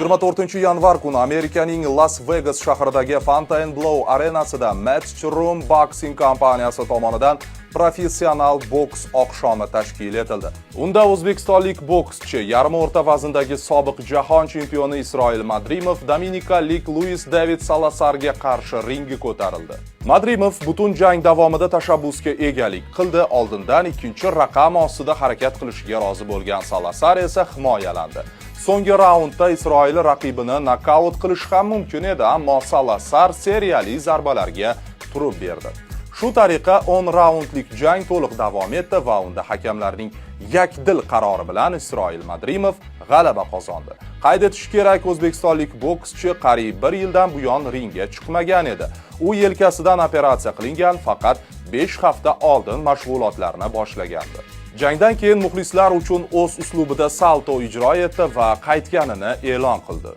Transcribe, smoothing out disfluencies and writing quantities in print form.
24 yanvar kuni Amerikaning Las Vegas shahridagi Fontainebleau arenasida Matchroom Boxing kompaniyasi tomonidan professional boks oqshomi tashkil etildi. Unda o'zbekistonlik bokschi, yarim o'rta vazndagi sobiq jahon chempioni Isroil Madrimov dominikalik Luis David Salasarga qarshi ringga ko'tarildi. Madrimov butun jang davomida tashabbusga egalik qildi, oldindan ikkinchi raqam ostida harakat qilishiga rozi bo'lgan Salasar esa himoyalandi. So'nggi raundda Isroil raqibini nokaut qilish ham mumkin edi, ammo Salasar seriyali zarbalarga turib berdi. Shu tariqa 10 raundlik jang to'liq davom etdi va unda hakamlarning yakdil qarori bilan Isroil Madrimov g'alaba qozondi. Qayd etish kerak, o'zbekistonlik bokschi qariyb bir yildan buyon ringga chiqmagan edi. U yelkasidan operatsiya qilingan, faqat 5 hafta oldin mashg'ulotlarni boshlagandi. Jangdan keyin muxlislar uchun o'z uslubida salto ijro etdi va qaytganini e'lon qildi.